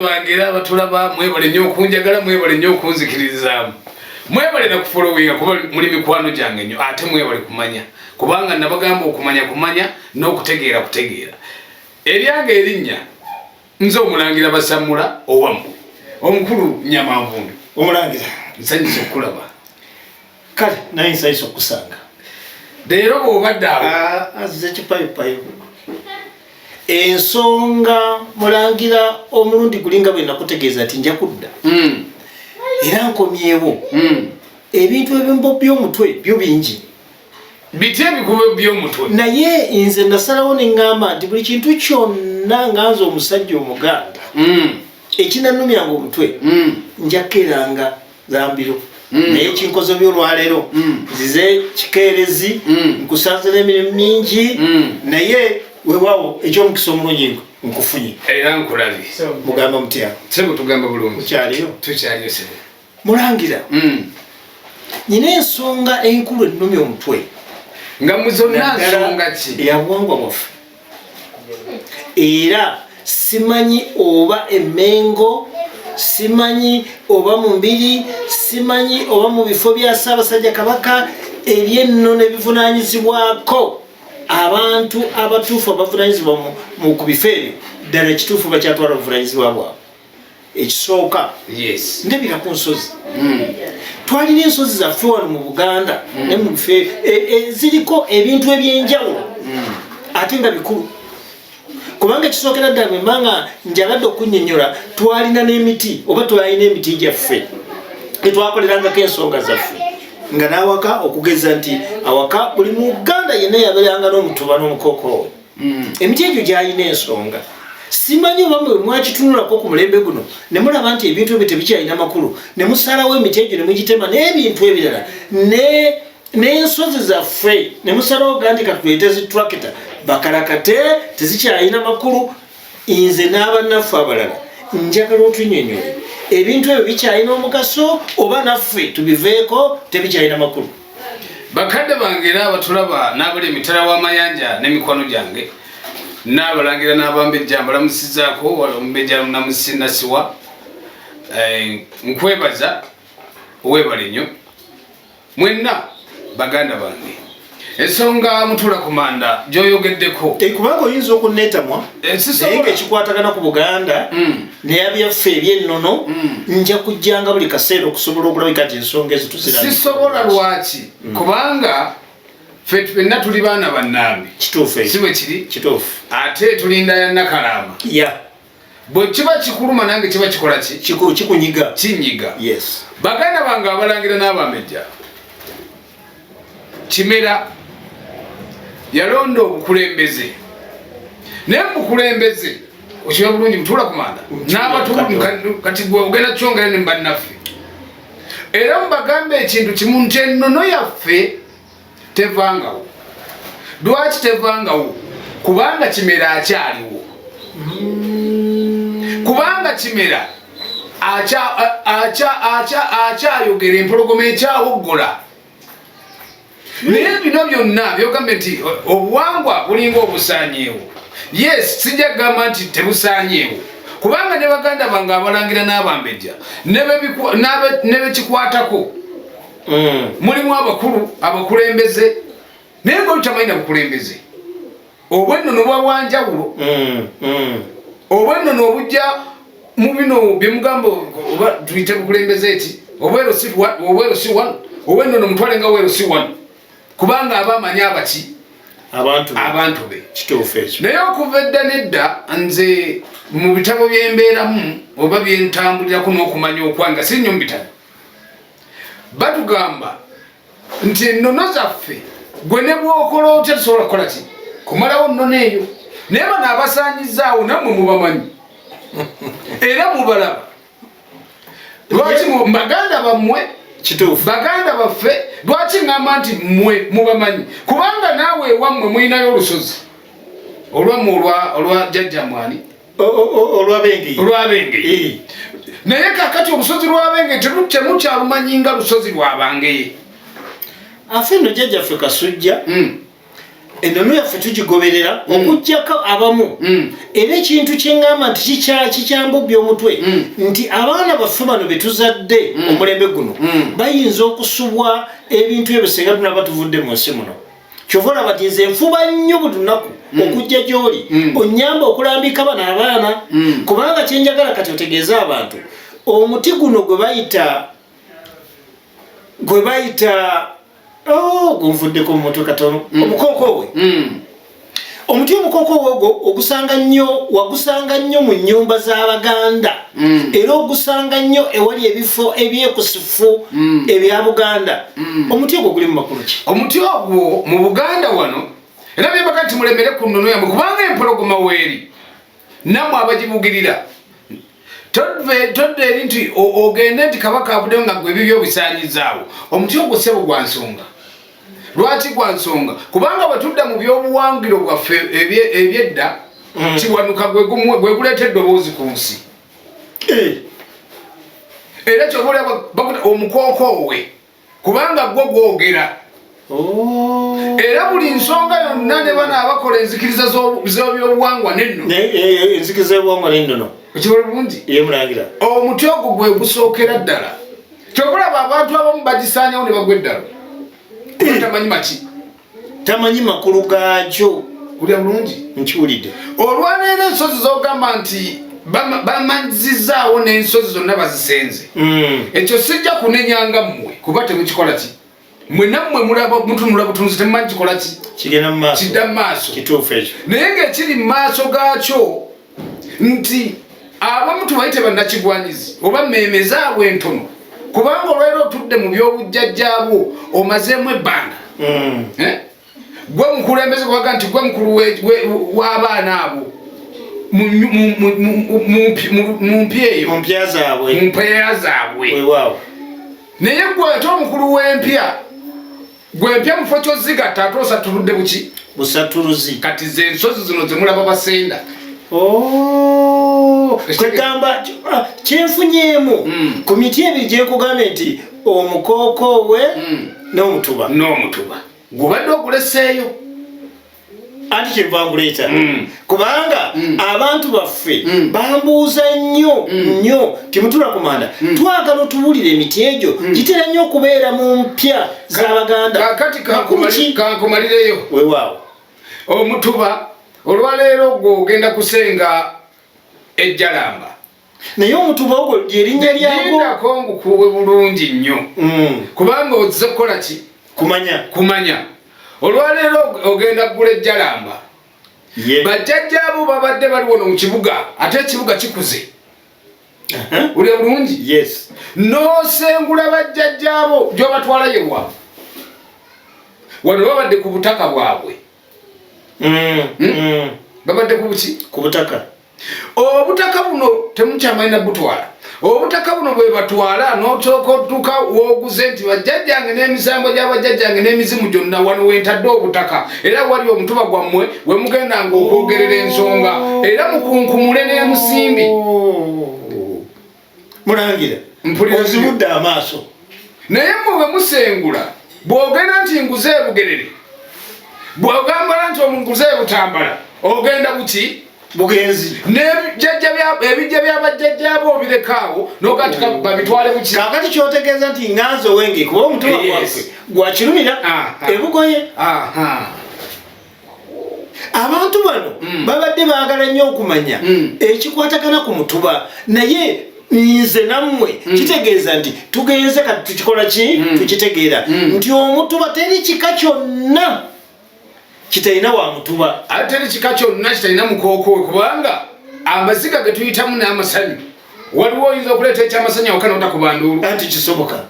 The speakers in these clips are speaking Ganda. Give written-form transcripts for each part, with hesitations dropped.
Bange era abatulaba, mwebale nnyo okunjagala, mwebale nnyo okunzikiririzaamu, mwebale nakufolowinga kuba muli mikwano gyange nnyo, ate mwebale kumanya, kubanga nabagamba okumanya kumanya n'okutegeera kutegeera. Eryange erinnya nze Omulangira Basammula owammwe omukulu Nyamanvundu. Omulangira. Nsanyusa okukulaba. Kale naye nsanyusa okukusanga. Leero bw'obadde awo. Ah, azize kipayopayo. Ensonga mulangira, omulundi gulinga bwe nakutegeeza nti nja kudda, era nkomyewo. Ebintu ebimbo by'omutwe byo bingi. Biti ebikubo by'omutwe? Naye nze nasalawo ne ŋŋamba nti buli kintu kyonna nga nze omusajja Omuganda ekinannumyanga omutwe, nja kukeeranga zambiro. Naye ekinkozo byolwaleero, nzize kikeerezi, nkusanze n'emirimu mingi, naye weewaawo ekyomukisa omulungi nkufunye. Era nkulabye. Mugamba mutya? Sebo, tugamba bulungi. Mukyaliyo? Tukyaliyo, sebo. Mulangira, nyina ensonga enkulu ennumya omutwe. Nga mu zonna nsonga ki? Ya buwangwa bwaffe, era simanyi oba Emmengo, simanyi oba mu mbiri, simanyi oba mu bifo bya Ssaabasajja Kabaka ebyennono ebivunanyizibwako abantu abatuufu abavunanyizibwa ku bifo ebyo, ddala kituufu bakyatwala obuvunanyizibwa bwabwe? Ekisooka, ndabira ku nsozi. Twalina ensozi zaffe wano mu Buganda ne mu bifo ziriko ebintu ebyenjawulo ate nga bikulu, kubanga ekisookera ddala bwe mbanga njagadde okunnyonnyola, twalina n'emiti oba twalina emiti gyaffe etwakolerangako ensonga zaffe nga n'awaka, okugeza nti awaka buli Muganda yenna yabeeranga n'omutuba n'omukookoowe. Emiti egyo gyalina ensonga. Simanyi oba mwe mwakitunulako ku mulembe guno ne mulaba nti ebintu ebyo tebikyalina makulu, ne musalawo emiti egyo ne mugitema n'ebintu ebirala n'ensozi zaffe, ne musalawo ga nti katuleete zi tractor bakalakate, tezikyalina makulu. Nze n'abannaffe abalala njagala otunyonyole, ebintu ebyo bikyalina omugaso oba naffe tubiveeko, tebikyalina makulu? Bakadde bange era abatulaba n'abali emitala w'amayanja n'emikwano gyange n'abalangira n'abambejja, mbalamusizaako. Omumbejja Namusinasiwa, nkwebaza, weebale nnyo. Mwenna baganda bange, ensonga mutula ku manda gy'oyogeddeko. Kubanga oyinza okunneetamwa, naye nga ekikwatagana ku Buganda neyabyaffe ebyennono, nja kujjanga buli kaseera okusobola okulabika nti ensonga ezo tuzira. Sisobola. Lwaki? Kubanga ffe ffenna tuli baana bannambi. Kituufu ekyo. Si bwe kiri? Kituufu. Ate tulinda ya Nakalaama. Bwe kiba kikuluma, nange kiba kikola ki? Kikunyiga. Kinyiga. Yes. Baganda bange abalangira n'abambejja, Kimera yalonda obukulembeze, naye mu bukulembeze okiba bulungi mutuula ku manda n'abatulu. Kati gwe ogenda kyongera ne bannaffe, era mubagambe ekintu kimu nti ennono yaffe tevangawo. Lwaki tevangawo? Kubanga Kimera akyaliwo, kubanga Kimera akyayogera, empologoma ekyawoggola. Naye bino byonna byogambye nti obuwangwa bulinga obusaanyeewo, yes, sijja kugamba nti tebusaanyeewo, kubanga ne baganda bange abalangira n'abambejja ne bekikwatako, mulimu abakulu abakulembeze, naye nga olutamanyi na bukulembeze obwennono buba bwanjawulo. Obwennono obujja mu bino byemugamba oba tuyite bukulembeze eki, obwero si one, obwennono mutwale nga wero si one, kubanga aba amanyi abaki? Abantu be. Abantu be. Kituufu ekyo. Naye okuva edda nedda, nze mu bitabo byembeeramu oba byentambulirako n'okumanya okwange, si nnyo mu bitabo, batugamba nti ennono zaffe gwe ne bwokola otya tusobola kukola ki kumalawo nnono eyo. Naye bano abasaanyizaawo nammwe mubamanyi era mubalaba. Lwaki baganda bammwe? Kituufu. Baganda baffe, lwaki ŋŋamba nti mmwe mubamanyi? Kubanga naawe ewammwe mulinayo olusozi olwammwe olwa jjajja mwani. Olwabengeye. Olwabengeye. Naye kakati olusozi lwabengeye temukyalumanyi nga lusozi lwabangeye. Afe nno jjajjaffe Kasujja. Ennono yaffe tugigoberera okuggyako abamu. Era ekintu kyeŋŋamba nti kikyambubbya omutwe nti abaana baffe bano be tuzadde omulembe guno bayinza okusubwa ebintu ebyo singa tunaba tuvudde mu nsi muno. Kyova olaba nti nze nfuba nnyo buli lunaku okujja gy'oli onnyamba okulambika bano abaana, kubanga kyenjagala kati otegeeze abantu omuti guno gwe bayita oh, gunvuddeko mu mutwe katono, omukookoowe. Omuti omukookoowe ogwo ogusanga nnyo, wagusanga nnyo mu nnyumba z'Abaganda, era ogusanga nnyo ewali ebifo ebyekusifu ebya Buganda. Omuti ogwo guli mu makulu ki? Omuti ogwo mu Buganda wano, era byebaka nti mulemere ku nnono yammwe, kubanga empologoma weeri nammwe abagibugirira. Todda eri nti ogende nti Kabaka avuddeyo nga gwe ebibyo obisaanyizaawo. Omuti ogwo, ssebo, gwa nsonga. Lwaki gwa nsonga? Kubanga bwe tudda mu byobuwangiro bwaffe ebyedda, Kiwanuka gwe guleeta eddoboozi ku nsi. Era kyoba olaba bakuta omukookoowe, kubanga gwo gwogera. Era buli nsonga yonna ne bano abakola enzikiriza z'ebyobuwangwa nenno. Enzikiriza y'obuwangwa nennono. Okibala bulungi? Ye, mulangira. Omuti ogwo gwe gusookera ddala. Kyokulaba abantu abamu bagisaanyawo ne bagwa eddalo, tamanyi maki. Tamanyi makulu gaakyo. Kulya bulungi? Nkiwulidde. Olwaleero ensozi zogamba nti bamazizaawo n'ensozi zonna bazisenze, ekyo sijja kunenyanga mmwe, kuba temukikola ki mwe nammwe mulaba mutunula butunzi, temumanyi kikola ki. Kigenda mu maaso. Kidda mu maaso. Kituufu ekyo. Naye ng'ekiri mu maaso gaakyo nti abamu tubayite bannakigwanyizi oba mmeeme zaabwe entono, kubanga olwaleero otudde mu byobujjajjaabwo omazeemu ebbanga. Eh? Gwe mukulembeze, kubaga nti gwe mukulu w'abaana abo mu mpya eyo. Mu mpya zaabwe. Mu mpya zaabwe. Weewaawo. Naye gwe ate omukulu w'empya, gwe empya mufo kyozigatta ate osatuludde buki? Busatuluzi. Kati ze ensozi zino zemulaba basenda. Oh, kwegamba kyenfunyeemu ku miti ebiri gyenkugambye nti omukookoowe n'omutuba. N'omutuba gubadde oguleseeyo. Anti kyenva nguleeta, kubanga abantu baffe bambuuza nnyo nnyo, timutula kumanda, twagala otubuulira emiti egyo gitera nnyo okubeera mu mpya z'Abaganda. Kakati Makulu ki? Kankumalireyo. Weewaawo. Omutuba olwaleero gwe ogenda kusenga ejjalamba. Naye omutuba ogwo lyerinnya lyagwo? Lindako ngukuwe bulungi nnyo, kubanga ozze kukola ki? Kumanya. Kumanya. Olwaleero ogenda kugula ejjalamba. Bajjajjaabo babadde bali wano mu kibuga, ate ekibuga kikuze. Ulya bulungi? Yes. N'osengula bajjajjaabo gy'obatwala yewa wano babadde ku butaka bwabwe. Babadde ku buki? Ku butaka. Obutaka buno temukyamanyi nabutwala. Obutaka buno bwe batwala, n'osooka otuuka wooguze nti bajjajjange n'emisango gy'abajjajjange n'emizimu gyonna wano wentadde obutaka, era wali omutuba gwammwe we mugendanga okwogerera ensonga, era mukunkumule n'emusimbi. Oh. Mulangira. Mpulira. Ozibudde amaaso. Naye mmwe bwe musengula, bw'ogenda nti nguze ebugerere, bw'ogambala nti omunguze ebutambala, ogenda buki? Bugenzi. N'ebijja byabajjajjaabo obirekaawo noga nti babitwale buki? Kakati kyotegeeza nti ŋŋanze owenge, kuba omutuba gwaffe gwakirumira ebugoye. Abantu bano babadde baagala nnyo okumanya ekikwatagana ku mutuba, naye nze nammwe kitegeeza nti tugenze kati tukikola ki, tukitegeera nti omutuba teri kika kyonna kitalina wa mutuba. Ate teri kika kyonna kitalina mukookoowe, kubanga amaziga ge tuyitamu n'amasanyu, waliwo oyinza okuleeta ekyamasanyu awaka notakuba nduulu. Anti kisoboka.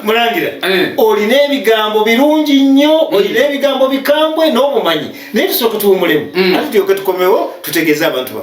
Mulangira, olina ebigambo birungi nnyo, olina ebigambo bikambwe n'obumanyi, naye tusooke tuwumulemu, ate tulyoke tukomewo tutegeeze abantu baffe.